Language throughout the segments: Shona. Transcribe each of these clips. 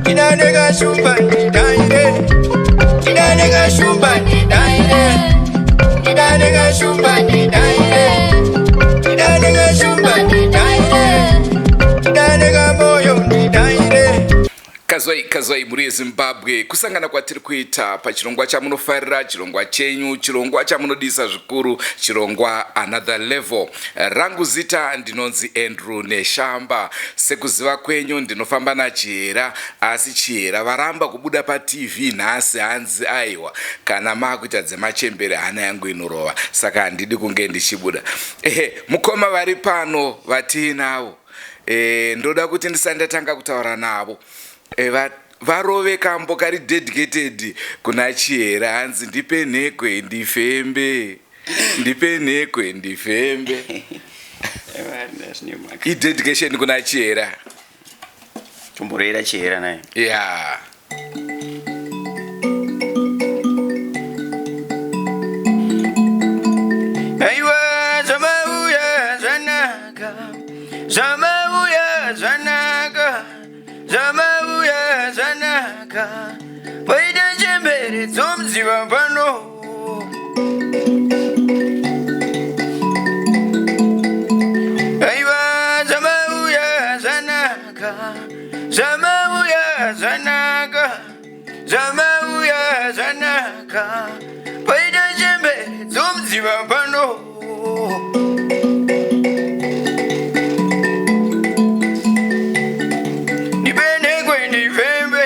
Ndidane kashumba ndidaire, ndidane kashumba ndidaire, ndidane kashumba ndidaire, ndidane kashumba ndidaire, ndidane kamoyo ndidaire. Kazwai kazwai mhuri yeZimbabwe, kusangana kwatiri kuita pachirongwa chamunofarira, chirongwa chenyu, chirongwa chamunodisa zvikuru, chirongwa Another Level. Rangu zita ndinonzi Andrew Neshamba. Sekuziva kwenyu, ndinofamba naChihera, asi Chihera varamba kubuda paTV nhasi. Hanzi aiwa, kana maakuita dzemachembere hana yangu inorova, saka handidi kunge ndichibuda. Ehe, mukoma vari pano vatiinavo, ndoda kuti ndisati ndatanga kutaura navo, varove kambo kari dedicated kuna Chihera. Hanzi ndipe nhekwe ndifembe, ndipe nhekwe ndifembe. Idedication kuna Chihera. Tomborera Chihera naye. Ya. Aiwa, zvamauya zvanaka, zvamauya zvanaka, zvamauya zvanaka. Paita chembere dzomudziva pano. Aiwa, zvamauya zvanaka, zvamauya zvanaka, zvamauya zvanaka. Paita chembere dzomudziva pano. Ndibenekwe ndifembe,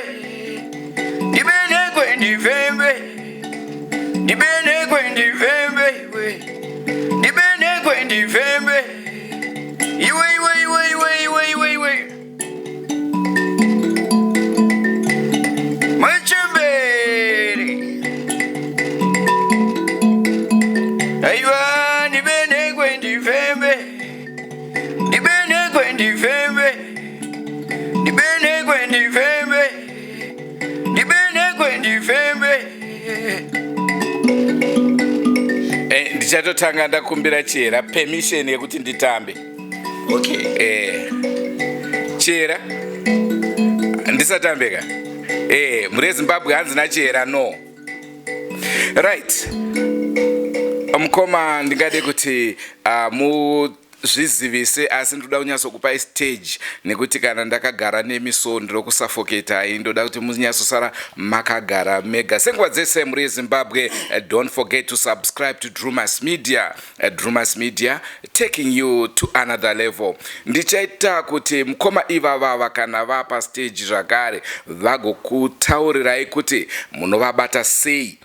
ndibenekwe ndifembe, ndibenekwe ndifembe, iwe, ndibenekwe ndifembe, iwe, iwe, iwe, iwe, iwe, iwe, iwe. Machembere. Aiwa, ndibenekwe ndifembe, ndibenekwe ndifembe, ndibenekwe ndifembe, ndibenekwe ndifembe. Ndichatotanga ndakumbira Chihera permission yekuti nditambe. Okay. Chihera, ndisatambeka? Mhuri yeZimbabwe, hanzi naChihera no. Right, mukoma, ndingade kuti muzvizivise, asi ndoda kunyatsokupai stage nekuti kana ndakagara nemi so ndinokusuffocatai. Ndoda kuti munyatsosara makagara mega senguva dzese. Mhuri yeZimbabwe, don't forget to subscribe to Drumas Media. Drumas Media, taking you to another level. Ndichaita kuti mukoma ivavava kana vapa stage zvakare vagokutaurirai kuti munovabata sei.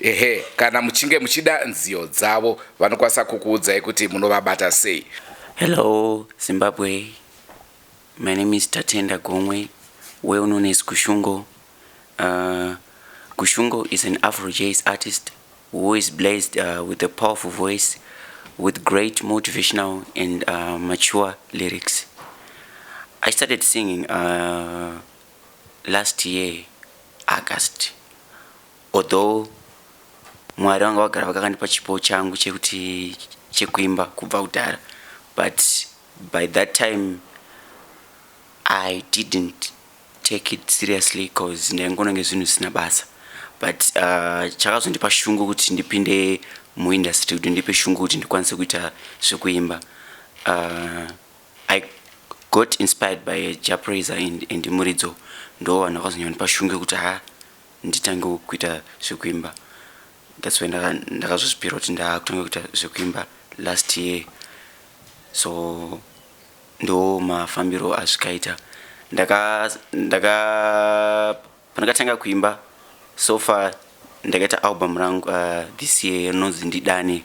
Ehe, kana muchinge muchida nziyo dzavo, vanokwanisa kukuudzai kuti munovabata sei. Hello, Zimbabwe. My name is Tatenda Gomwe, well known as Gushungo. Gushungo is an Afro jazz artist who is blessed with a powerful voice with great motivational and mature lyrics. I started singing last year, August. Although Mwari vanga vagara vakakandipa chipo changu chekuti chekuimba kubva kudhara, but by that time I didn't take it seriously 'cause ndaingoona kunge zvinhu zvisina basa. But chakazondipa shungu kuti ndipinde muindustry, kuti ndipe shungu kuti ndikwanise kuita zvekuimba, I got inspired by Jah Prayzah and Muridzo. Ndo vanhu vakazonyandipa shungu yekuti ha, nditange kuita zvekuimba. That's when ndakazozvipira kuti ndakutanga kuita zvekuimba last year. So ndo mafambiro azvikaita. Ndaka pandakatanga kuimba, so far ndakaita album rangu this year rinonzi Ndidane.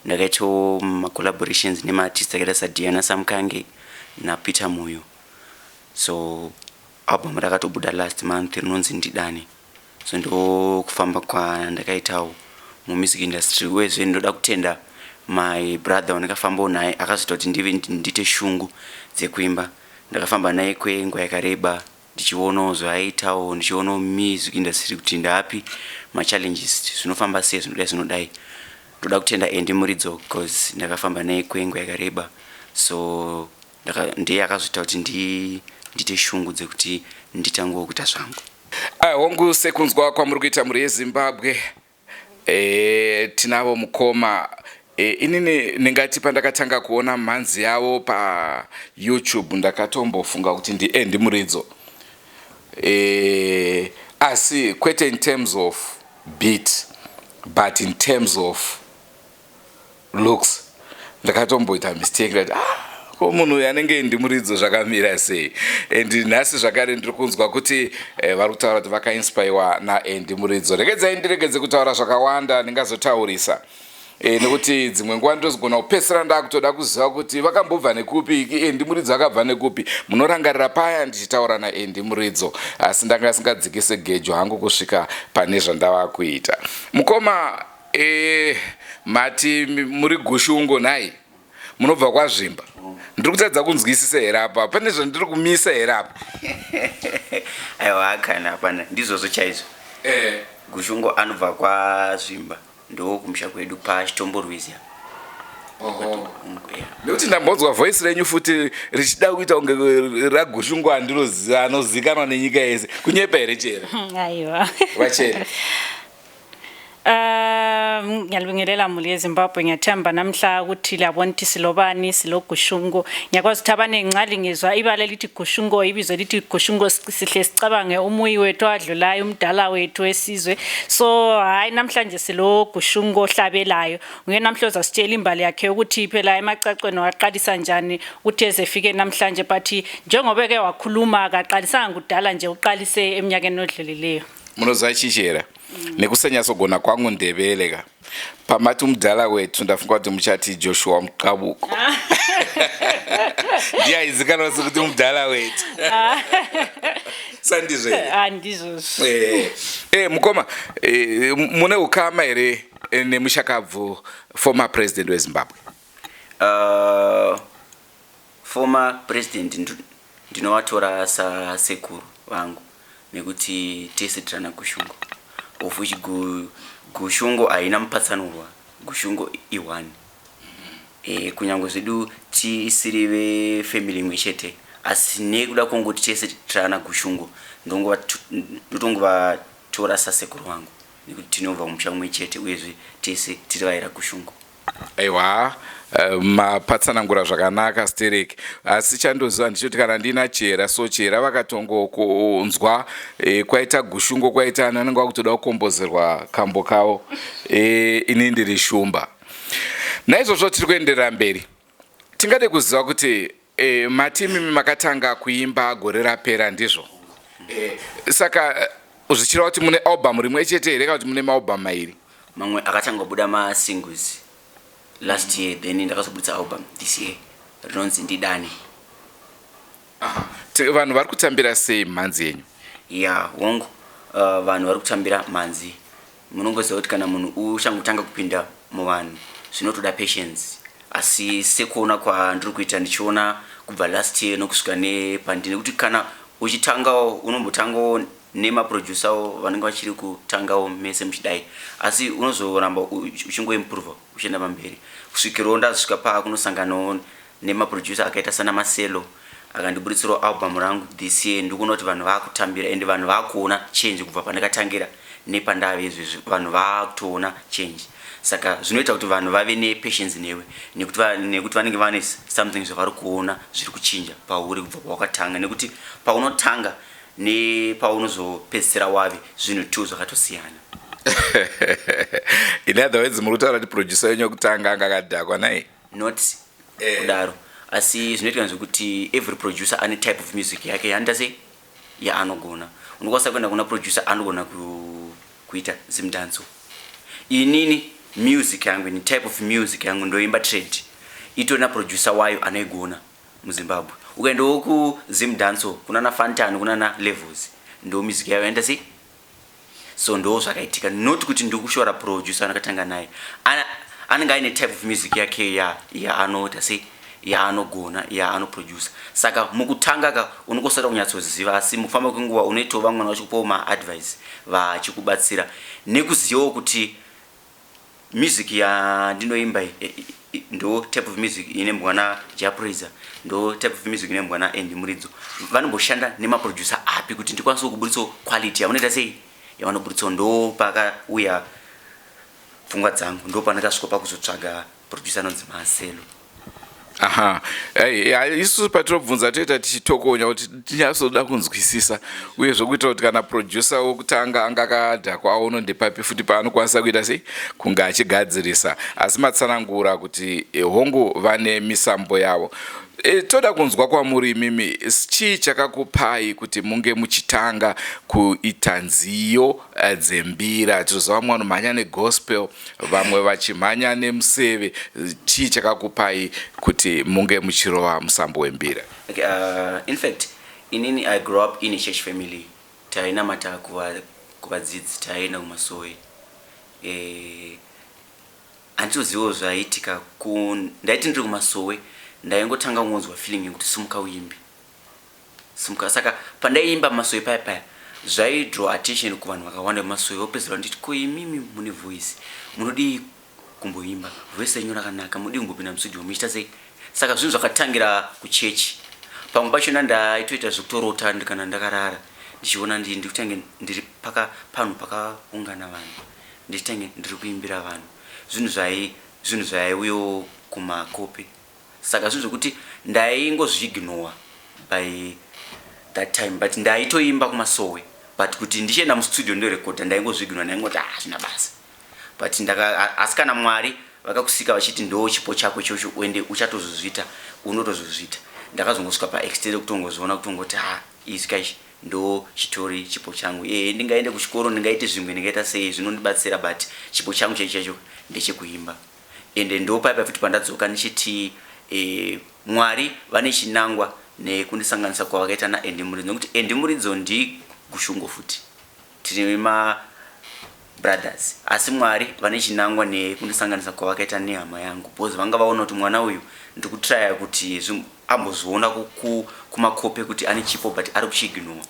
Ndakaitawo macollaborations nemaartist akaita saDiana Samkange naPeter Moyo. So album rakatobuda last month, rinonzi Ndidane. So ndo kufamba kwandakaitawo mumusic industry. Uyezve ndoda kutenda my brother wandakafambawo naye, akazoita kuti ndive ndiite shungu dzekuimba. Ndakafamba naye kwenguva yakareba, ndichionawo zvaaitawo, ndichionawo music industry kuti ndaapi machallenges, zvinofamba sei, zvinodai zvinodai. Ndoda kutenda Andy Muridzo because ndakafamba naye kwenguva yakareba, so ndiye akazoita kuti. ndiite shungu dzekuti nditangewo kuita zvangu. Hongu, sekunzwa kwamuri kuita, mhuri yeZimbabwe, tinavo mukoma. Inini ndingati pandakatanga kuona mhanzi yavo paYouTube, ndakatombofunga kuti ndiAndy Muridzo, asi kwete in terms of beat, but in terms of looks. Ndakatomboita mistake ndati, "Ah, ko munhu uyu anenge Andy Muridzo zvakamira sei?" And nhasi zvakare ndiri kunzwa kuti vari kutaura kuti vakainspirewa naAndy Muridzo. Regedzai ndiregedze kutaura zvakawanda, ndingazotaurisa, nekuti dzimwe nguva ndinozogona kupedzisira ndakutoda kuziva kuti vakambobva nekupi, Andy Muridzo akabva nekupi. Munorangarira paya ndichitaura naAndy Muridzo, asi ndanga singadzikise gejo hangu kusvika pane zvandava kuita. Mukoma, mati muri Gushungo nhai, munobva kwaZvimba. Ndiri kutadza kunzwisisa here apa? Pane zvandiri kumisa here apa? Aiwa, kana hapana, ndizvozvo chaizvo. Gushungo anobva kwaZvimba, ndo kumusha kwedu paChitomborwizia. Nekuti ndambonzwa voice renyu futi richida kuita kunge raGushungo andiroziva, anozikanwa nenyika yese. Kunyepa here, Chera? Aiwa. Vachera. Ngiyalibingelela muli yeZimbabwe. Ngiyathemba namhla ukuthi liyabona ukuthi silobani, siloGushungo. Ngiyakwazi ukuthi abaningi nxa lingizwa ibala elithi Gushungo, ibizo elithi Gushungo, sihle sicabange umuyi wethu adlulayo, umdala wethu wesizwe. So hayi, namhlanje siloGushungo ohlabelayo. Nguye namhla ozasitshela imbali yakhe, ukuthi phela emacacweni waqalisa njani ukuthi ezefike namhlanje, but njengoba ke wakhuluma, kaqalisanga kudala nje, uqalise eminyakeni odlulileyo. Munoziva chichera, nekusanyatsogona kwangu Ndebele ka, pamati mudhala wethu, ndafunga kuti muchati Joshua Muqabuko ndiye aizikanwa sekuti mudhala wethu, sandizvo here? Ah, ndizvozvo. Mukoma, mune ukama here nemushakabvu, former president weZimbabwe? Former president ndinovatora sasekuru vangu, nekuti tese tirana Gushungo, of which Gushungo haina mupatsanurwa, Gushungo i1. Kunyange zvedu tisiri vefamily imwe chete, asi nekuda kwongoti tese tirana Gushungo, ndotongovatora sasekuru vangu, nekuti tinobva mumusha mumwe chete, uyezve tese tiri vaira Gushungo. Aiwa, mapatsanangura zvakanaka sterek, asi chandoziva ndichoti kana ndina Chera, so Chera vakatongokunzwa kwaita Gushungo, kwaita ani, anenge vakutoda kukombozerwa kambo kavo. Ini ndiri shumba. Naizvozvo tiri kuenderera mberi. Tingade kuziva kuti mati imimi makatanga kuimba gore rapera, ndizvo? Saka zvichireva kuti mune album rimwe chete here, kana kuti mune maalbum mairi? Mamwe akatanga kubuda masingles last year, then ndakazobudisa album this year rinonzi Ndidane. Vanhu vari kutambira sei mhanzi yenyu? Ya, hongu, vanhu vari kutambira mhanzi. Munongoziva kuti kana munhu uchangotanga kupinda muvanhu, zvinotoda patience, asi sekuona kwandiri kuita, ndichiona kubva last year nokusvika nepandini, nekuti kana uchitangawo unombotangawo nemaproducerwo vanenge vachiri kutangawo mese muchidai, asi unozoramba uchingoimprova uchienda pamberi kusvikirawo ndazosvika paakunosanganawo nemaproducer akaita sana Maselo, akandiburitsirawo album rangu this year. Ndikuona kuti vanhu vaakutambira, ende vanhu vaakuona change kubva pandakatangira nepandave izvezvi. Vanhu vaakutoona change, saka zvinoita kuti vanhu vave nepatience newe, nekuti vanenge vane something zvavari kuona zviri kuchinja pauri kubva pawakatanga, nekuti paunotanga nepaunozopedzisira wave zvinhu two zvakatosiyana. In other words, muri kutaura kuti producer wenyu wekutanga anga akadhakwa nai? Not kudaro, asi zvinoitika zvekuti every producer ane type of music yake yaanoita sei, yaanogona. Unokwanisa kuenda kuna producer anogona kuita zimdancehall. Inini music yangu, ni type of music yangu ndoimba trade, itori naproducer wayo anoigona muZimbabwe. Ukaendawo kuzimdancehall, kunana Fantan, kunana Levels, ndo music yayo yaenda sei. So ndo zvakaitika, not kuti ndiri kushora producer anakatanga naye. Anenge aine type of music yake yaanoita sei, yaanogona, yaanoproducer. Saka mukutanga ka unongosada kunyatsoziva, asi mukufamba kwenguva unoitawo vamwe vachikupawo maadvice, vachikubatsira nekuzivawo kuti music yandinoimba iyi. Ndo type of music inoimbwa naJah Prayzah, ndo type of music inoimbwa naAndy Muridzo. Vanomboshanda nemaproducer api kuti ndikwanise kuburitsawo quality yavanoita sei, yavanoburitsawo? Ndo pakauya pfungwa dzangu, ndo pandakasvika pakuzotsvaga producer anonzi Marcelo. Aha. Hey, isusu patinobvunza toita tichitokonya kuti tinyatsoda kunzwisisa, uyezve kuitira kuti kana producer wokutanga anga akadhakwa aono ndepapi futi paanokwanisa kuita sei kunge achigadzirisa. Asi matsanangura kuti hongu, vane misambo yavo. Toda kunzwa kwamuri imimi, chii chakakupai kuti munge muchitanga kuita nziyo dzembira? Tinoziva vamwe vanomhanya negospel, vamwe vachimhanya nemuseve. Chii chakakupai kuti munge muchirova musambo wembira? Okay, in fact inini I grew up in a church family. Tainamata kuvadzidzi, taienda kumasowe. Handitoziviwo zvaiitika. Ndaiti ndiri kumasowe, ndaingotanga kungonzwa feeling yekuti sumuka uimbe, sumuka. Saka pandaiimba masowe paya paya, zvaidraw attention kuvanhu vakawanda vemasowe. Vopedzera nditi, "Ko imimi mune voice, munodii kumboimba? Voice renyu rakanaka, mudii kumbopinda mustudio muchiita sei?" Saka zvinhu zvakatangira kuchechi. Pamwe pachona ndaitoita zvekutorota kana ndakarara, ndichiona ndikutange ndiri paka panhu pakaungana vanhu, ndichitange ndiri kuimbira vanhu. Zvinhu zvaiuyawo kumakope. Saka zvinhu zvekuti ndaingozviignore by that time, but ndaitoimba kumasowe. But kuti ndichienda mustudio ndorekodha, ndaingozviignore, ndaingoti, "Ah, hazvina basa." But ndaka asi kana Mwari vakakusika vachiti ndo chipo chako ichocho, uende uchatozozviita, unotozozviita. Ndakazongosvika paextent yekutongozoona kutongoti, "Ha, izvi kaichi ndo chitori chipo changu." Ndingaende kuchikoro, ndingaite zvimwe, ndingaita sei zvinondibatsira, but chipo changu chaicho chaicho ndechekuimba. Ende ndo paipa futi pandadzoka ndichiti Mwari vane chinangwa nekundisanganisa kwavakaita naAndy Muridzo, nekuti Andy Muridzo ndigushungo futi, tiri mabrothers. Asi Mwari vane chinangwa nekundisanganisa kwavakaita nehama yangu, because vanga vaona kuti mwana uyu ndiri kutraya kuti ambozviona kumakope kuti ane chipo, but ari kuchiignore.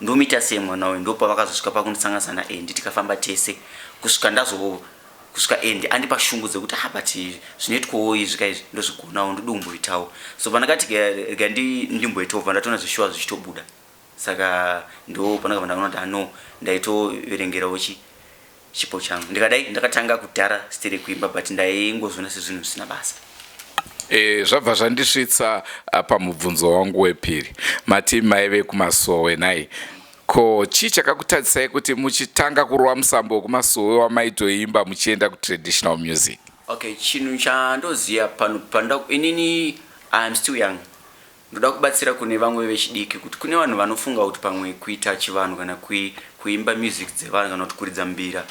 Ndomuita sei mwana uyu? Ndopavakazosvika pakundisanganisa naAndy, tikafamba tese kusvika ndazo kusvika Andy andipa shungu dzekuti, "Ah, but zvinoitwawo izvi kaizvi, ndozvigonawo, ndodi kumboitawo." So pandakati rega ndimboitawo, bva ndatoona zvishuwa zvichitobuda. Saka ndo pandakabva ndaona kuti ano ndaitoverengerawo chipo changu. Ndikadai ndakatanga kudhara stiri kuimba, but ndaingozviona sezvinhu zvisina basa. Zvabva zvandisvitsa pamubvunzo wangu wepiri. Mati maive kumasowe nai. Ko chii chakakutadzisai kuti muchitanga kurova musambo wekumasowe wamaitoimba, muchienda kutraditional music? Okay, chinhu chandoziva pano panoda, inini I am still young. Ndoda kubatsira kune vamwe vechidiki, kuti kune vanhu vanofunga kuti pamwe kuita chivanhu kana kuimba music dzevanhu kana kuti kuridza mbira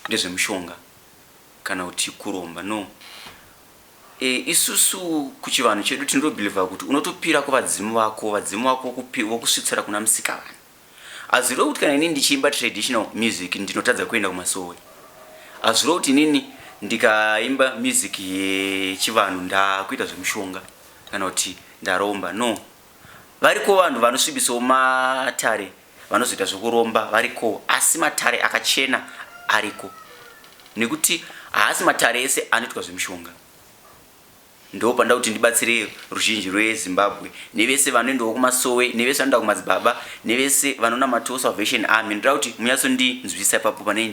ndezvemushonga kana kuti kuromba. No. Isusu kuchivanhu chedu tinotobhilivha kuti unotopira kuvadzimu vako, vadzimu vako vokusvitsira kuna musika vanhu. Hazvirevi kuti kana inini ndichiimba traditional music ndinotadza kuenda kumasowe. Hazvirevi kuti inini ndikaimba music yechivanhu ndakuita zvemushonga kana kuti ndaromba. No. Variko vanhu vanosvibisawo matare, vanozoita zvekuromba variko, asi matare akachena ariko, nekuti haasi matare ese anoitwa zvemushonga. Ndo panoda kuti ndibatsire ruzhinji rweZimbabwe nevese vanoendawo kumasowe, nevese vanoenda kumadzibaba, nevese vanonamatawo Salvation Army. Ndoda kuti munyatsondinzwisa ipapo pane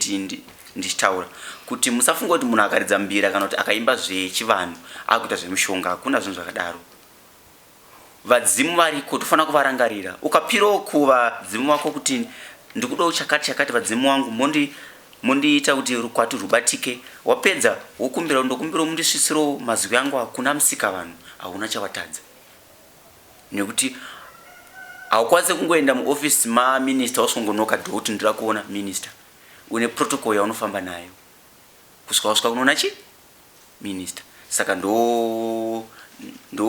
ndichitaura kuti musafunga kuti munhu akaridza mbira kana kuti akaimba zvechivanhu akuita zvemushonga. Hakuna zvinhu zvakadaro. Vadzimu variko, tofanira kuvarangarira. Ukapirawo kuvadzimu vako kuti ndikudawo chakati chakati, vadzimu vangu, mondiita kuti rukwati rubatike, wapedza wokumbira, "Ndokumbirawo mundisvitsirewo mazwi angu hakuna musika vanhu," hauna chavatadza, nekuti haukwanisi kungoenda muofisi maminista wasongonoka door kuti ndira kuona minista. Une protocol yaunofamba nayo kusvika wasvika kunoona chi minista. Saka ndo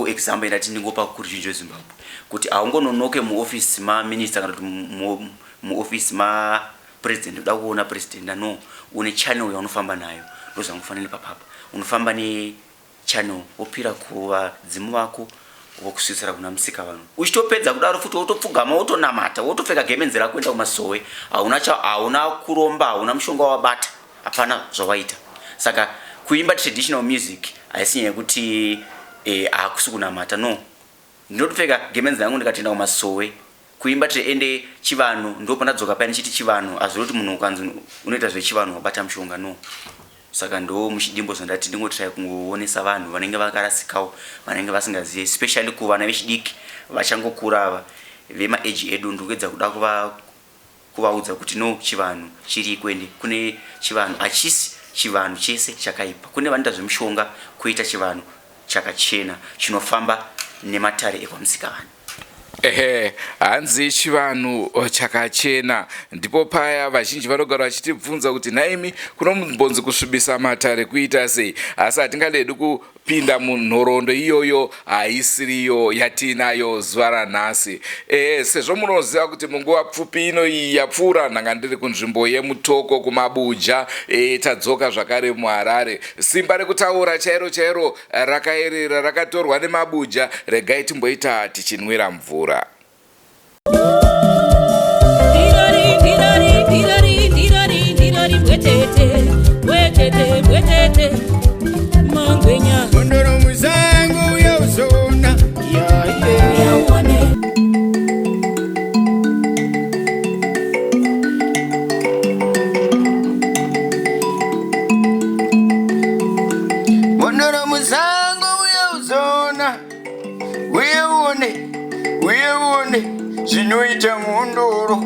example yandati ndingopa kuruzhinji rweZimbabwe, kuti haungononoke muofisi maminista kana kuti muofisi mapresident uda kuona president. No, une channel yaunofamba nayo. Ndo zvangofanira papapa, unofamba nechannel, wopira kuvadzimu vako, vokusvitsira kuna musika vanhu. Uchitopedza kudaro futi wotopfugama, wotonamata, wotopfeka gemenzi rako, kuenda kumasowe. Hauna kuromba, hauna mushonga wabata, hapana zvawaita. Saka Kuimba traditional music haisi nyaya yekuti eh, hakusi kunamata no. Ndinotopfeka gemenzi rangu ndikatoenda kumasowe kuimba tiri ende chivanhu ndopandadzoka paya ndichiti chivanhu hazviri kuti munhu ukanzi unoita zvechivanhu wabata mushonga no. Saka ndo muchidimbo zvandati ndingotry kungoonesa vanhu vanenge vakarasikawo vanenge vasingazive especially kuvana vechidiki vachangokura ava vemaage edu ndikuedza kuda kuva kuvaudza kuti no chivanhu chiriko ende kune chivanhu hachisi chivanhu chese chakaipa kune vanoita zvemushonga koita chivanhu chakachena chinofamba nematare ekwamusikavanhu. Ehe, hanzi chivanhu oh, chakachena. Ndipo paya vazhinji vanogara vachitibvunza kuti nhaimi kunombonzi kusvibisa matare kuita sei? Asi hatingadedu kupinda munhoroondo iyoyo haisiriyo yatiinayo zuva ranhasi. Ehe, sezvo munoziva kuti munguva pfupi ino iyi yapfuura ndanga ndiri kunzvimbo yeMutoko kuMabuja, e, tadzoka zvakare muHarare. Simba rekutaura chairo chairo rakaerera rakatorwa nemabuja regai timboita tichinwira mvura. Mhondoro musango uya uzoona. Mhondoro musango uya uzoona. Uye uone, uye uone zvinoita mhondoro.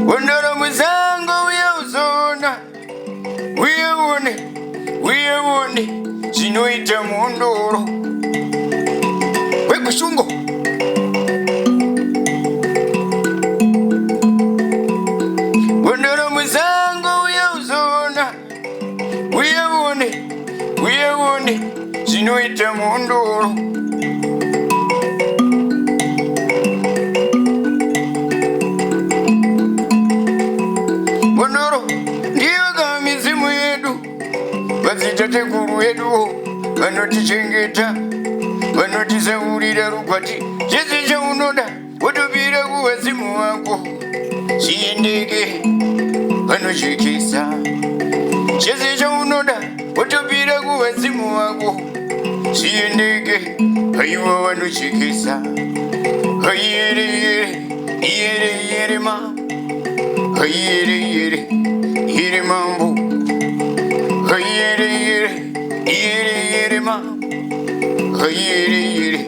Mhondoro musango uye uzoona. Uye uone, uye uone zvinoita mhondoro. Wegushungo. Mhondoro musango uye uzoona. Uye uone, uye uone zvinoita mhondoro. Mhondoro ndiyo ka midzimu yedu, madzitateguru edu vanotichengeta, vanotisaurira rugwati, chese chaunoda wotopira kuvadzimu vako zviendeke vanochekesa chese chaunoda wotopira kuvadzimu vako zviendeke haiwa vanochekesa haiyere yere yere yere ma haiyere yere yere mambo haiyere yere yere yere ma haiyere yere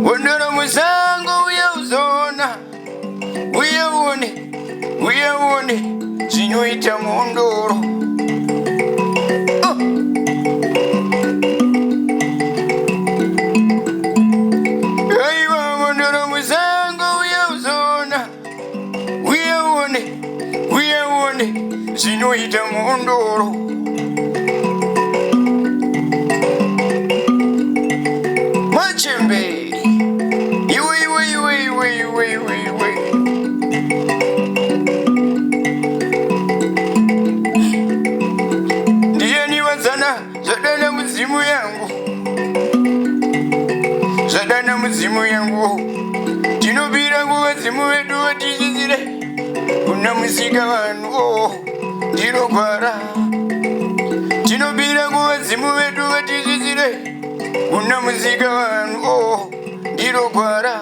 Mhondoro musango uye uzoona uye uone uye uone zvinoita mhondoro. Oh. Aiwa mhondoro musango uye uzoona uye uone uye uone zvinoita mhondoro. Machembere iwe iwe iwe iwe iwe iwe iwe ndiyani vadzana zvadana mudzimu yangu zvadana mudzimu yangu tinobira kuvadzimu vedu vatichidzire kuna musika vanhu oh, ndiro gwara tinobira kuvadzimu vedu vatichidzire kuna musika vanhu oh, ndiro gwara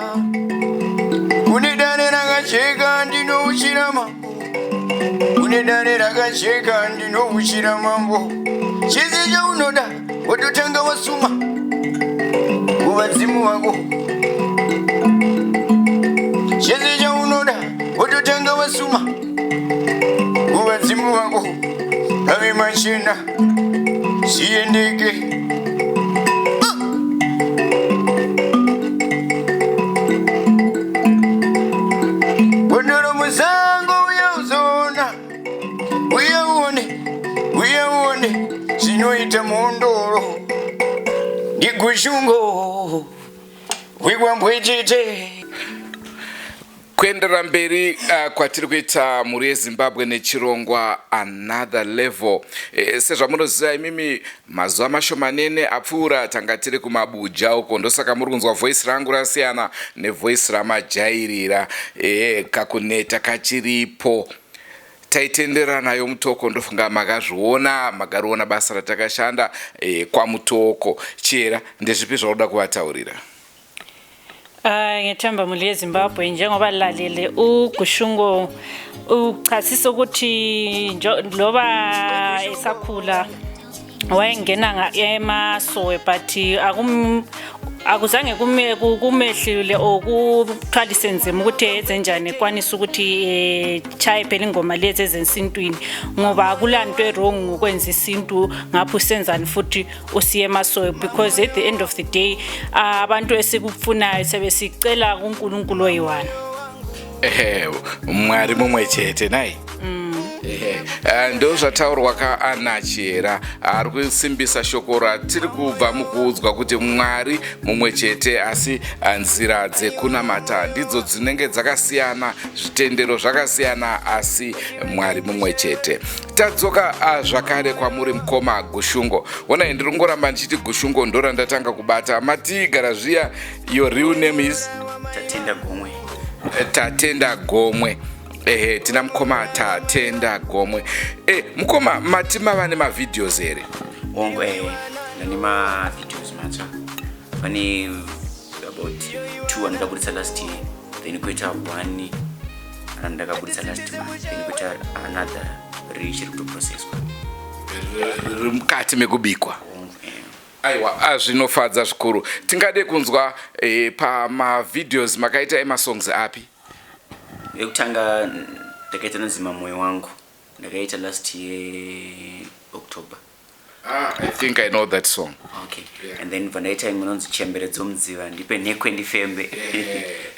kune dare rakacheka ndinouchira mambo kune dare rakacheka ndinouchira mambo chese chaunoda wototanga wasuma kuvadzimu vako chese chaunoda wototanga wasuma kuvadzimu vako ave machena zviendeke Gondoro musango uye uzoona uye uone uye uone zvinoita mhondoro ndigushungo wekwambwechete. Kuenderera mberi kwatiri kuita, mhuri yeZimbabwe, nechirongwa Another Level. Sezvamunoziva imimi, mazuva mashomanene apfuura tanga tiri kumabuja uko, ndosaka muri kunzwa voice rangu rasiyana nevoice ramajairira. Kakuneta kachiripo. Taitendera nayo Mutoko, ndofunga makazviona, makariona basa ratakashanda kwaMutoko. Chera, ndezvipi zvaunoda kuvataurira? Ngethemba, mhuri yeZimbabwe, njengoba lalele uGushungo uchasisa ukuthi loba esakhula wayengena emasowe, but akuzange kumehlule or kuthwalise nzima ukuthi enze njani ekwanise ukuthi chaye phela ingoma lezi ezensintwini, ngoba akulanto e-wrong ngokwenza isintu ngapho usenzani futhi usiye emasowe, because at the end of the day abantu esikufunayo sebesicela kuNkulunkulu oyi-one. Ehe, Mwari mumwe chete nai. Ehe, ndo zvataurwa kaanachera ari kusimbisa shoko ratiri kubva mukuudzwa kuti Mwari mumwe chete, asi nzira dzekunamata ndidzo dzinenge dzakasiyana, zvitendero zvakasiyana, asi Mwari mumwe chete. Tadzoka zvakare kwamuri, mukoma Gushungo. Onai, ndiri kungoramba ndichiti Gushungo, ndo randatanga kubata. Matigara zviya, your real name is? Tatenda Gomwe. Tatenda Gomwe. Ehe, tina mukoma Tatenda Gomwe. Mukoma, mati mava nemavideos here? Hongu, ndane mavideos matsva. Pane about two andakabudisa last year, then koita one randakabudisa last month, then koita another richiri kutoprocesswa. Riri mukati mekubikwa? Hongu. Aiwa, zvinofadza zvikuru. Tingade kunzwa pamavideos makaita emasongs api? Yekutanga ndakaita nonzima Mwoyo Wangu, ndakaita last year October. Ah, I think I know that song. Okay. Yeah. And then vandaita imwe inonzi Chembere Dzomudziva Ndipe Nhekwe Ndifembe,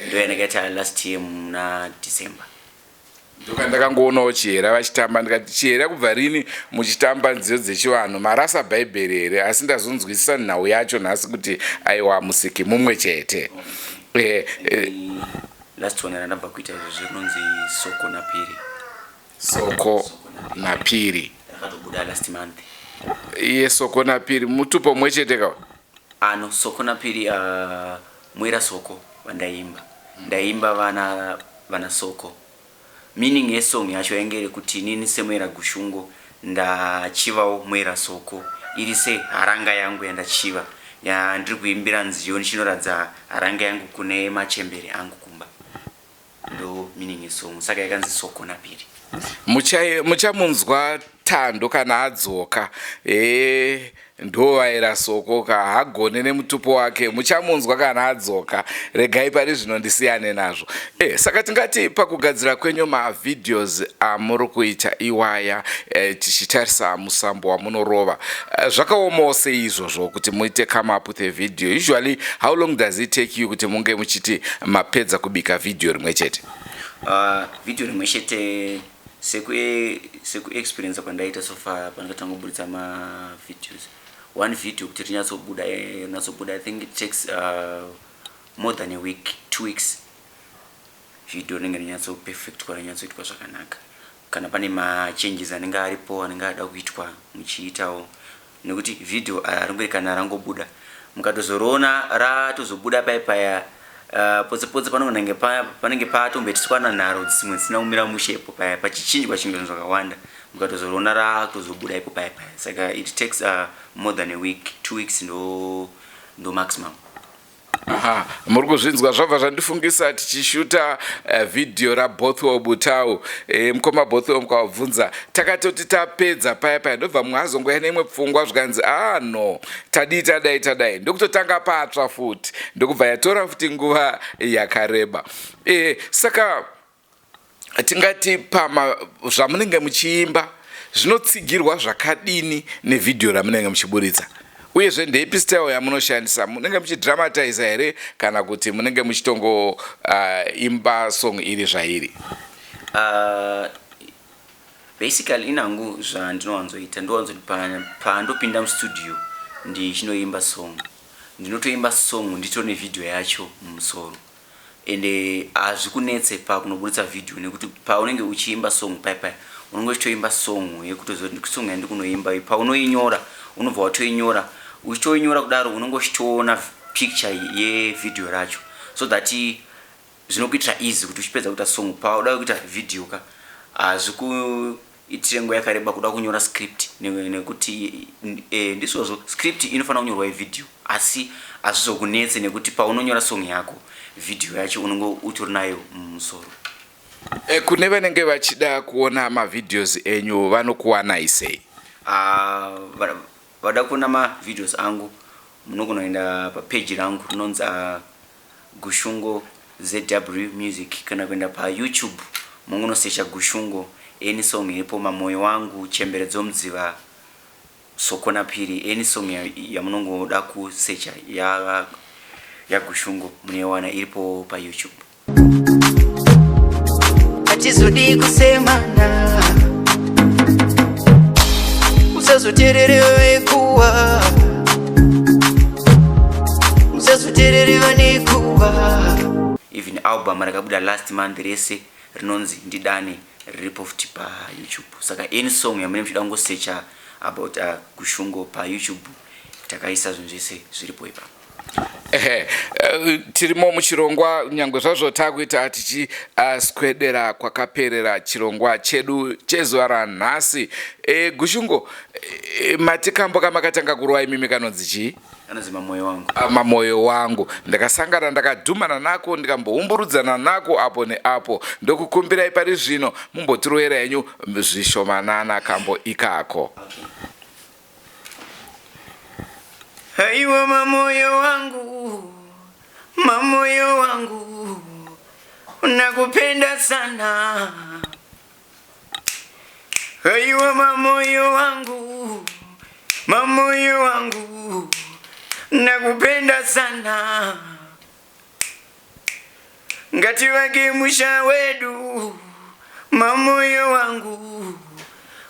ndo yandakaita last year muna December. Ndoka ndakangoonawo Chihera vachitamba, ndikati, "Chihera, kubva rini muchitamba nziyo dzechivanhu? Marasa Bhaibheri here?" Asi ndazonzwisisa nhau yacho nhasi kuti aiwa, musiki mumwe chete. Last one randabva kuita izvozvi rinonzi Soko Napiri. Soko Napiri. Rakatobuda last month. Iye Soko Napiri mutupo mumwe chete ka? Ano Soko Napiri, Mwera Soko vandaimba, ndaimba vana Soko. Meaning yesong yacho yainge iri kuti inini seMwera Gushungo ndachivawo Mwera Soko, iri seharanga yangu yandachiva, yandiri kuimbira nziyo ndichinoradza haranga yangu kune machembere angu kumba. Ndo meaning yesong, saka yakanzi Soko Napiri. Muchamunzwa Tando kana adzoka. Ndovaira Soko ka, hagone nemutupo wake. Muchamunzwa kana adzoka. Regai pari zvino ndisiyane nazvo. Saka tingati pakugadzira kwenyu mavideos amuri kuita iwaya, tichitarisa musambo wamunorova, zvakaomawo sei izvozvo kuti muite come up with a video? Usually how long does it take you kuti munge muchiti mapedza kubika video rimwe chete? Video rimwe chete, sekuexperience kwandaita so far pandakatanga kuburitsa mavideos, one video kuti rinyatsobuda, rinyatsobuda, I think it takes more than a week, 2 weeks. Video rinenge rinyatsoperfectwa, rinyatsoitwa zvakanaka. Kana pane machanges anenge aripo anenge ada kuitwa, muchiitawo, nekuti video haringori kana rangobuda, mukatozoriona ratozobuda pai paya, potse potse panonge panenge patomboitiswa nanharo dzimwe dzisina kumira mushepo paya, pachichinjwa chinjwa zvinhu zvakawanda, mukatozoriona ratozobuda ipo paya paya. Saka it takes more than a week, 2 weeks ndo maximum. Aha, muri kuzvinzwa, zvabva zvandifungisa tichishuta vhidhiyo raBothwell Butau. Mukoma Bothwell, mukavabvunza, takatoti tapedza paya paya, ndobva mumwe azongoya neimwe pfungwa, zvikanzi, "Ah, no, tadii, tadai, tadai," ndokutotanga patsva futi, ndokubva yatora futi nguva yakareba. Saka tingati pama zvamunenge muchiimba zvinotsigirwa zvakadini nevhidhiyo ramunenge muchiburitsa? Uyezve ndeipi style yamunoshandisa? Munenge muchidramatiza here, kana kuti munenge muchitongo imba song iri zvairi? Basically inhangu zvandinowanzoita, ndowanzoti pandopinda mustudio ndichinoimba song, ndinotoimba song nditori nevhidhiyo yacho mumusoro. Ende hazvikunetse pakunobuditsa vhidhiyo, nekuti paunenge uchiimba song paya unenge uchitoimba song yekutoziva kuti song yandikunoimba iyi. Paunoinyora, unobva watoinyora. Uchitoinyora kudaro, unenge uchitoona picture yevhidhiyo racho, so that zvinokuitira easy kuti uchipedza kuita song, pauda kuita vhidhiyo ka, hazvikuitire nguva yakareba kuda kunyora script, nekuti ndizvozvo, script inofanira kunyorwa yevhidhiyo, asi hazvizokunetse nekuti paunonyora song yako, vhidhiyo yacho unenge utori nayo mumusoro. Kune vanenge vachida kuona mavideos enyu, vanokuwanai sei? Ah, vada kuona mavideos angu, munogona kuenda papeji rangu rinonzi Gushungo ZW Music, kana kuenda paYouTube, mungonosecha Gushungo, any song iripo, Mamoyo Wangu, Chembere Dzomudziva, Sokona Piri, any song yamunongoda kusecha yaGushungo, munoiwana iripo paYouTube. Hatizodi kusemana, usazoteerere kuwa, usazoteerere vanekuwa. Even album rakabuda last month rese rinonzi Ndidane riripo futi paYouTube. Saka any song yamunenge muchida kungosecha about Gushungo paYouTube, takaisa zvinhu zvese zviripo ipapo. Ehe, tirimo muchirongwa, nyange zvazvo takuita tichiswedera kwakaperera chirongwa chedu chezuva ranhasi. Gushungo, mati kambo kamakatanga kurova imimi kanonzi chii? Anonzi Mamoyo Wangu. Ah, Mamoyo Wangu. Ndakasangana, ndakadhumana nako, ndikamboumburudzana nako apo neapo. Ndokukumbirai pari zvino mumbotirovera henyu zvishomanana kambo ikako. Haiwa, mamoyo wangu, mamoyo wangu, nakupenda sana. Haiwa, mamoyo wangu, mamoyo wangu, nakupenda sana. Ngativake musha wedu, mamoyo wangu,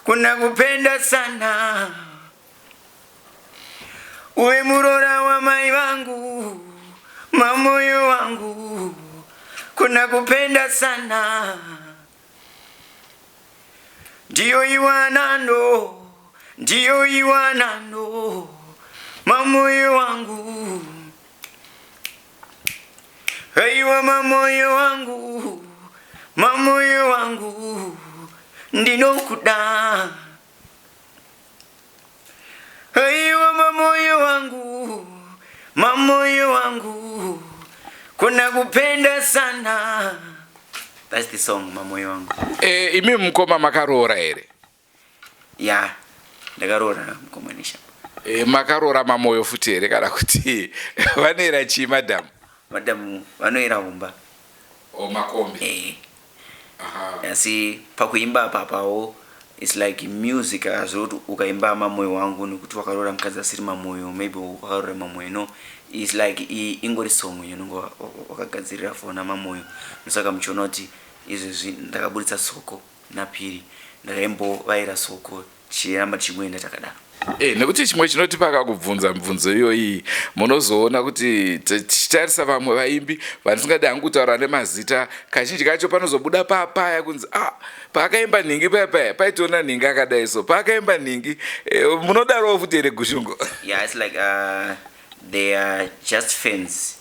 kuna kupenda sana. Uwe murora wa mai vangu, mamoyo wangu, kuna kupenda sana. Ndiyo iwanano, ndiyo iwanano, mamoyo wangu. Aiwa, mamoyo wangu, mamoyo wangu, ndinokuda. Aiwa, mamoyo wangu, mamoyo wangu, kuna kupenda sana. That's the song, Mamoyo Wangu. Imi mukoma makaroora here? Ya, ndakaroora, mukoma Neshamba. Makaroora mamoyo futi here, kana kuti vanoera chii madhamu? Madhamu vanoera humba. O, makombi. Eh. Asi pakuimba apapawo, it's like music, azvoti ukaimba Mamoyo Wangu nekuti wakaroora mukadzi asiri mamoyo, maybe wakaroora mamoyo, no, it's like ingori song inonge wakagadzirira fona mamoyo. Ndosaka muchiona kuti izvezvi ndakaburitsa Soko naPiri, ndakaimbovaira Soko, tichiramba tichingoenda takadaro. Nekuti chimwe chinotipa kakubvunza mibvunzo iyoyi, munozoona kuti tichitarisa vamwe vaimbi vandisingadi hangu kutaura nemazita, kazhinji kacho panozobuda papaya kunzi, "Ah, paakaimba nhingi paya paya paitoona nhingi akadai." So paakaimba nhingi, munodarowo futi here, Gushungo? Yeah, it's like they are just fans.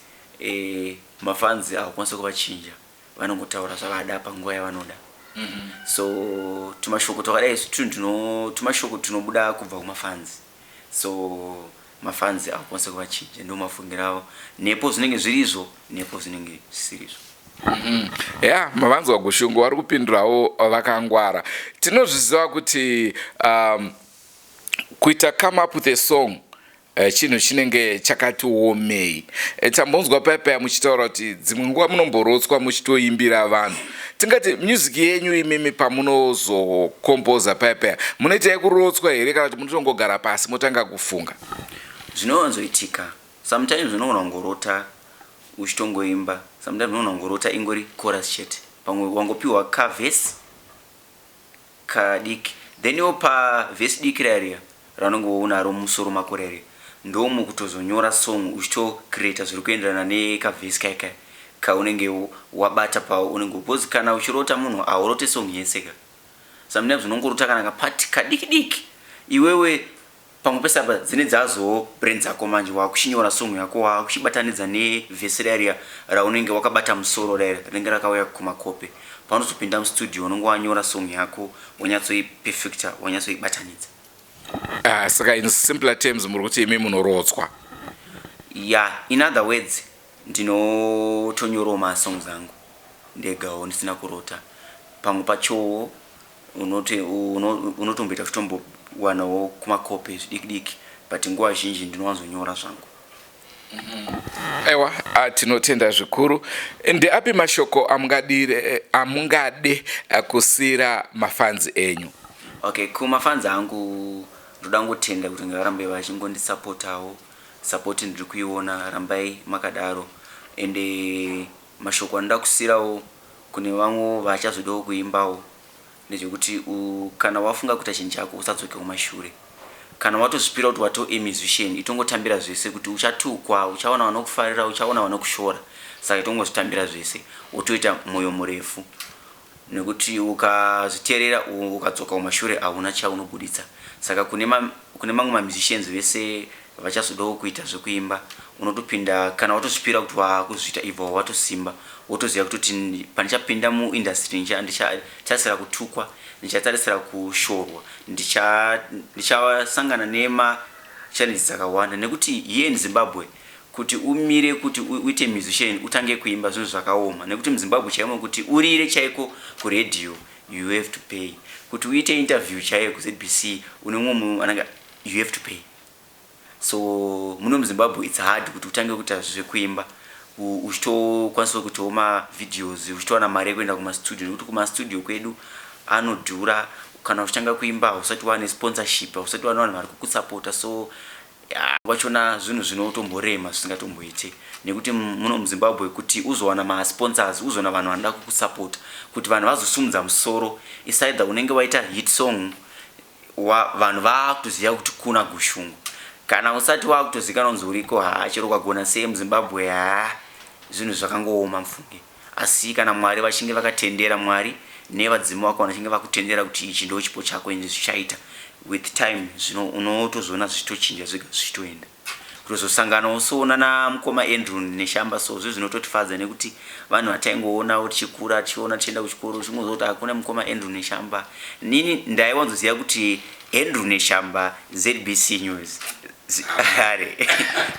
Mafans haukwanisi kuvachinja, vanongotaura zvavada panguva yavanoda. So tumashoko twakadai, tunhu tumashoko tunobuda kubva kumafans, so mafans haukwanisi kuvachinja, ndo mafungiro avo, nepo zvinenge zvirizvo, nepo zvinenge zvisirizvo. Ya, mavanzwa, Gushungo vari kupindurawo vakangwara. Tinozviziva kuti kuita come up with a song chinhu chinenge chakati omei. Tambonzwa paya paya muchitaura kuti dzimwe nguva munomborotswa muchitoimbira vanhu. Tingati music yenyu imimi, pamunozokompoza paya paya, munoita yekurotswa here, kana kuti munotongogara pasi motanga kufunga? Zvinowanzoitika, sometimes unogona kungorota uchitongoimba, sometimes unogona kungorota ingori chorus chete, pamwe wangopiwa kavhesi kadiki, then iwo pavhesi diki rariya raunenge unaro mumusoro mako rariya, ndomukutozonyora song, uchitocreata zviri kuenderana nekavhesi kai kai. Kaunenge wabata paunenge, because kana uchirota munhu haurote song yese ka. Sometimes unongorota kana kapati kadiki diki iwewe. Pamwe pese apa dzine dzazowo brain dzako, manje wakuchinyora song yako, wakuchibatanidza nevhesi riya riya raunenge wakabata musoro, riya rinenge rakauya kumakope. Paunozopinda mustudio, unenge wanyora song yako, wanyatsoiperfecta, wanyatsoibatanidza. Ah, saka in simpler terms muri kuti imi munorotswa? Yeah, in other words, ndinotonyorawo masongs angu ndegawo ndisina kurota. Pamwe pachowo unotomboita kutombowanawo kumakope zvidiki diki, but nguva zhinji ndinowanzonyora zvangu. Aiwa, tinotenda zvikuru. Ndeapi mashoko amungade kusiyira mafanzi enyu? Okay, kumafanzi angu ndoda ngotenda kuti ngavarambe vachingondisupportawo. Support ndiri kuiona, rambai makadaro. Ende mashoko anoda kusiyirawo kune vamwe vachazodawo kuimbawo ndezvekuti kana wafunga kuita chinhu chako, usadzoke kumashure. Kana watozvipira kuti wato a musician, itongotambira zvese, kuti uchatukwa, uchaona vanokufarira, uchaona vanokushora. Saka itongozvitambira zvese, wotoita mwoyo murefu, nekuti ukazviteerera, ukadzoka kumashure, hauna chaunobuditsa. Saka kune mamwe mamusicians vese vachazodawo kuita zvekuimba, unotopinda kana watozvipira kuti wakuzviita, ibva watosimba, wotoziva kutoti pandichapinda muindustry ndichatarisira kutukwa, ndichatarisira kushorwa, ndichasangana nemachallenges dzakawanda, nekuti here in Zimbabwe kuti umire kuti uite musician, utange kuimba, zvinhu zvakaoma, nekuti muZimbabwe chaimo kuti urire chaiko kuredhiyo, you have to pay. Kuti uite interview chaiyo kuZBC, une mumwe anenge, you have to pay. So muno muZimbabwe it's hard kuti utange kuita zvekuimba uchitokwanisa kuitawo mavideos, uchitowana mari yekuenda kumastudio, nekuti kumastudio kwedu anodhura. Kana uchitanga kuimba, hausati wane sponsorship, hausati wane vanhu vari kukusapota. So wachona zvinhu zvinotomborema, zvisingatomboite, nekuti muno muZimbabwe kuti uzowana masponsors, uzowana vanhu vanoda kukusapota, kuti vanhu vazosumudza musoro, is either unenge waita hit song, vanhu vakutoziva kuti kuna Gushungo. Kana usati wakutozikanwa kunzi uriko, haa, chero ukagona sei muZimbabwe, haa, zvinhu zvakangooma mufunge. Asi kana Mwari vachinge vakatendera, Mwari nevadzimu vako vanachinge vakutendera kuti ichi ndo chipo chako, ende zvichaita with time, zvino unotozoona zvichitochinja zvega, zvichitoenda kutozosanganawo so nana mukoma Andrew Neshamba. So zvo zvinototifadza, nekuti vanhu vataingoonawo tichikura, tichiona tichienda kuchikoro, tichingoziva kuti hakuna mukoma Andrew Neshamba. Nini ndaiwanzoziva kuti Andrew Neshamba, ZBC News are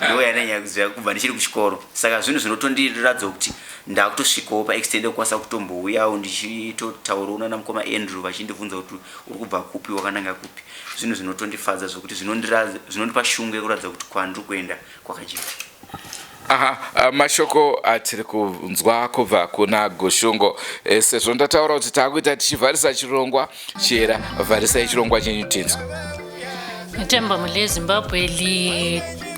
ndo yananyanya kuziva kubva ndichiri kuchikoro. Saka zvinhu zvinotondiratidza kuti ndakutosvikawo paextent yekukwanisa kutombouyawo ndichitotaurawo nana mukoma Andrew, vachindibvunza kuti uri kubva kupi, wakananga kupi. Zvinhu zvinotondifadza zvokuti zvinondipa shungu yekuratidza kuti kwandiri kuenda kwakajeka. Aha, mashoko atiri kunzwa kubva kuna Gushungo. Sezvo ndataura kuti taakuita tichivharisa chirongwa, chiyera, vharisai chirongwa chenyu tinzwa. Ngithemba mhuri yeZimbabwe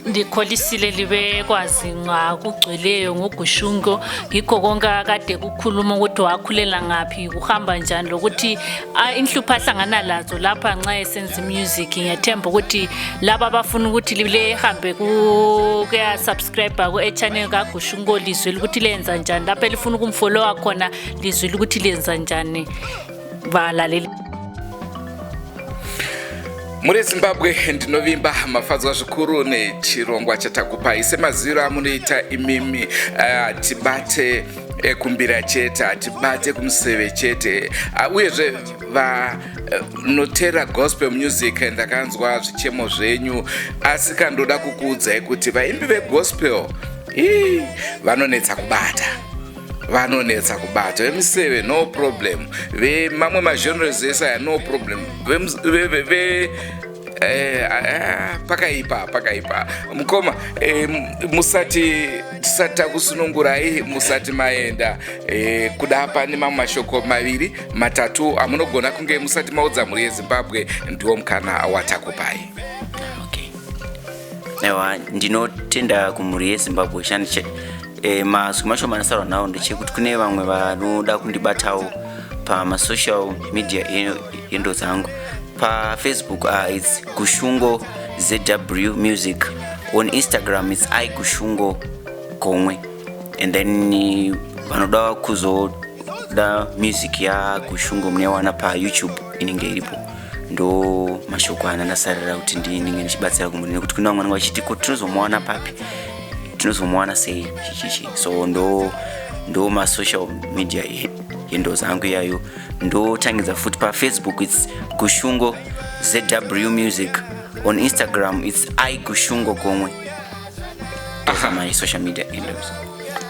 likholisile, libekwazi ngakugcweleyo ngoGushungo, yikho konke akade kukhuluma, ukuthi wakhulela ngaphi, kuhamba njani, lokuthi inhlupho ahlangana lazo lapha nxa esenza music. Ngiyathemba ukuthi laba abafuna ukuthi lihambe kuya-subscribe ku-channel kaGushungo, lizwile ukuthi lenza njani. Lapho elifuna ukumfollowa khona, lizwile ukuthi lenza njani, balaleli. Muri Zimbabwe, ndinovimba mafadzwa zvikuru nechirongwa chatakupai. Semaziviro amunoita imimi, tibate kumbira chete, hatibate kumuseve chete. Uyezve vanotera gospel music, ndakanzwa zvichemo zvenyu, asi kandoda kukuudzai kuti vaimbi vegospel ii, vanonetsa kubata, vanonetsa kubata. Vemuseve no problem, vemamwe magenres ese aya no problem. Pakaipa, pakaipa. Mukoma, musati tisati takusunungurai, musati maenda, kuda pane mamwe mashoko maviri matatu amunogona kunge musati maudza mhuri yeZimbabwe, ndiwo mukana watakupai. Okay, aiwa, ndinotenda kumhuri yeZimbabwe. Mazwi mashoma andasarwa nawo ndechekuti kune vamwe vanoda kundibatawo pamasocial media endo dzangu, paFacebook it's Gushungo ZW Music, on Instagram it's iGushungo Gomwe, and then Vanoda kuzoda music yaGushungo munoiwana paYouTube, inenge iripo. Ndo mashoko ana ndasarira kuti ndinenge ndichibatsira kumhuri, nekuti kune vamwe vanenge vachiti, ko tinozomuwana papi, tinozomuwana sei, chichichi. So ndo masocial media handles angu iyayo. Ndotangidza futi paFacebook, it's Gushungo ZW Music. On Instagram it's I Gushungo Gomwe. Those are my social media handles.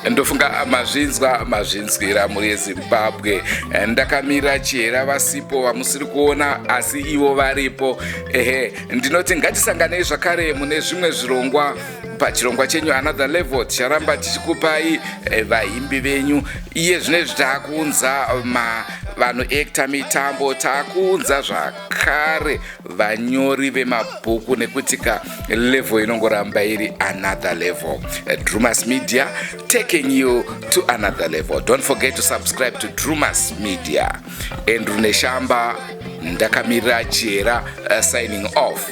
Ndofunga mazvinzwa, mazvinzwira mhuri yeZimbabwe. Ndakamira Chihera vasipo, vamusiri kuona, asi ivo varipo. Ehe, ndinoti ngatisanganei zvakare mune zvimwe zvirongwa pachirongwa chenyu Another Level. Ticharamba tichikupai vaimbi venyu. Iye zvinezvi taakuunza vanoacta mitambo, taakuunza zvakare vanyori vemabhuku, nekuti ka level inongoramba iri another level. Drumas Media, taking you to another level. Don't forget to subscribe to Drumas Media. Andrew Neshamba, ndakamirira Chihera, signing off.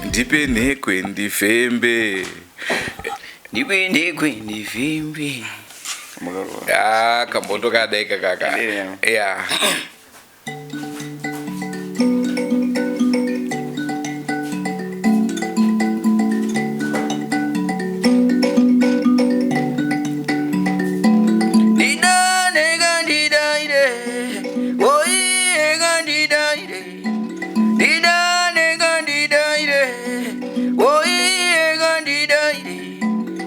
Ndipe nhekwe ndifembe. Ndipe nhekwe ndifembe. Ah, kambondo kadai kakaka. Yeah. Yeah. Ndidaneka ndidaire, oieka ndidaire, ndidaneka ndidaire, oieka ndidaire,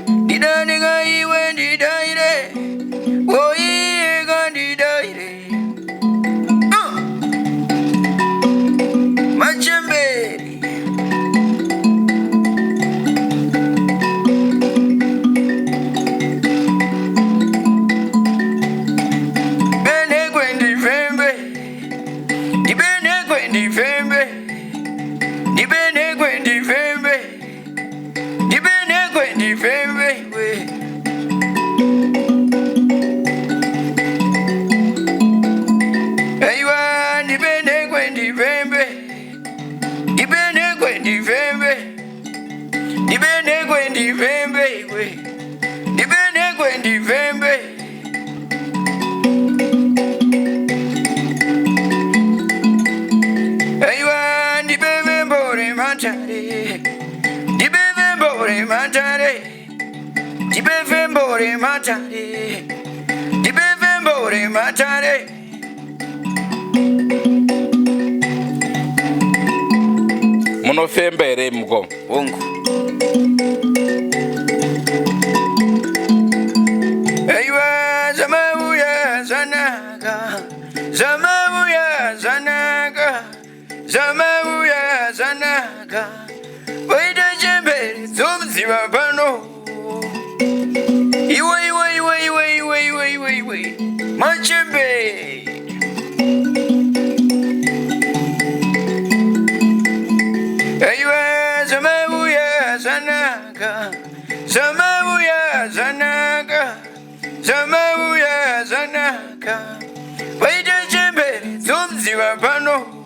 ndidaneka iwe ndidaire, oieka ndidaire. Machemberi. Benekwe ndifembe, ndibenekwe ndifembe, ndibenekwe ndifembe, ndibenekwe ndifembe we. Aiwa, ndibenekwe ndifembe, ndibenekwe ndifembe, ndibenekwe ndifembe we, ndibenekwe ndifembe. Aiwa, ndibeve matare, ndibeve matare, ndibeve matare, ndibeve matare. Munofemba here, mukoma? Hongu. Aiwa, zvamauya zvanaka, zvamauya zvanaka, zvamauya zvanaka. Waita chembere dzomudziva pano. Iwe, iwe, iwe, iwe, iwe, iwe, iwe, iwe, machembere. Aiwa, zvamauya zvanaka, zvamauya zvanaka, zvamauya zvanaka. Waita chembere dzomudziva pano.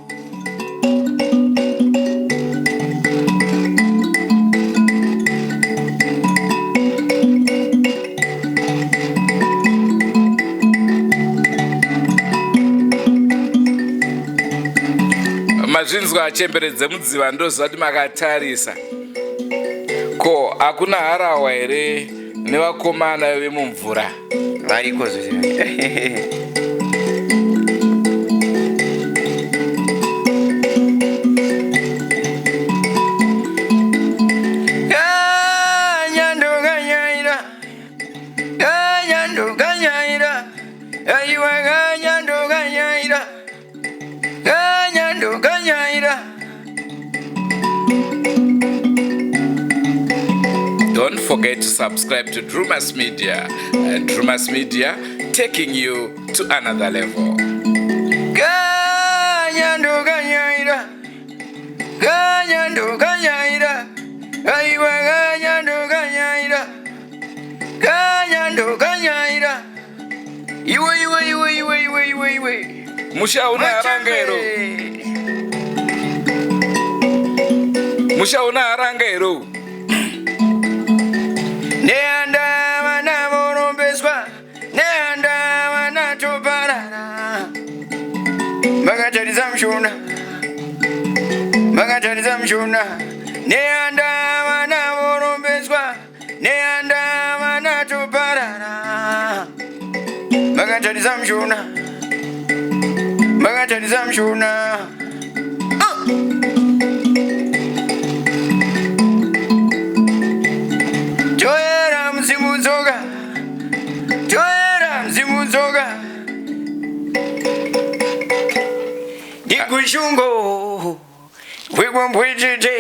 Mazvinzwa, chembere dzemudziva, ndoziva kuti makatarisa. Ko hakuna harahwa here nevakomana vemumvura? Variko zvose. Kanyando kanyaira, kanyando kanyaira, aiwa, kanyando kanyaira, kanyando kanyaira. Don't forget to subscribe to Drumas Media. Drumas Media, taking you to another level. Kanyando kanyaira, kanyando kanyaira, aiwa, kanyando kanyaira, kanyando kanyaira, iwe, iwe, iwe, iwe, iwe, iwe, iwe. Musha una haranga here? Musha una haranga here? Nehanda vana vorombeswa. mushona, makatarisa mushona. Nehanda vana vorombeswa, nehanda vana toparara. Makatarisa mushona, makatarisa mushona. Toera mudzimu dzoka, toera mudzimu dzoka. Ndigushungo hwekwambwetete.